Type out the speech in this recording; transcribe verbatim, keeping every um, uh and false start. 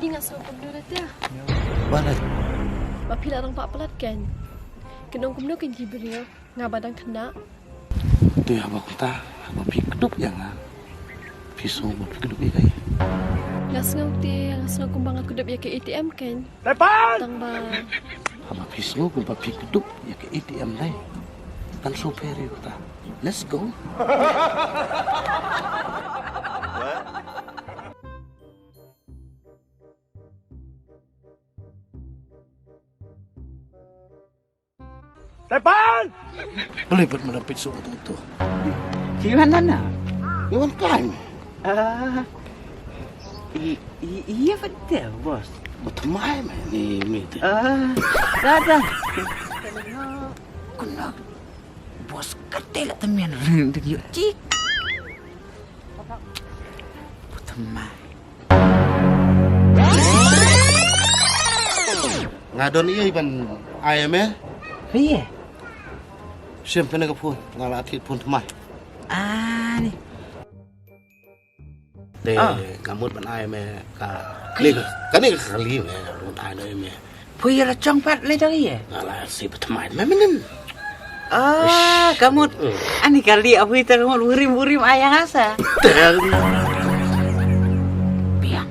Nga sngew kumno da te? Balei? Ba phi la rang palat kein. Kin ong kumno kein ki briew, nga ba dang khynnah. Te haba kumta, haba phi kdup ïa nga, phi sngew ba phi kdup ïa kaei? Nga sngew te, nga sngew kumba nga kdup ïa ka A T M kein. Tang ba, haba phi sngew kumba phi kdup ïa ka A T M dei, kan shu pher ïa kata. Let's go. Tepan! Balei pat me la peit shuh kato kato? Phi wan na na? Phi wan kai me? Ah, i, i, ïa pat te, boss. Ba thymmai me ni, me te. Ah, da, da. Kena, boss, kate la tymmen ring deg ïoh chik. Ba thymmai. Nga don ïa ban ai me. Ïa. Sim pynne ka phone, nga la thied phone thymmai. Ah, ni. Te, ah, nga mut ban ai me ka, ka, kane ka kali me, nga mut ai me. Phi ïa la chong pat lei dang ïa? Nga la sih ba thymmai me mynnin. Ah, ka mut. Hmm. Ani kali a phi te ka mut burim burim ai ïa nga sa. Te. Biang.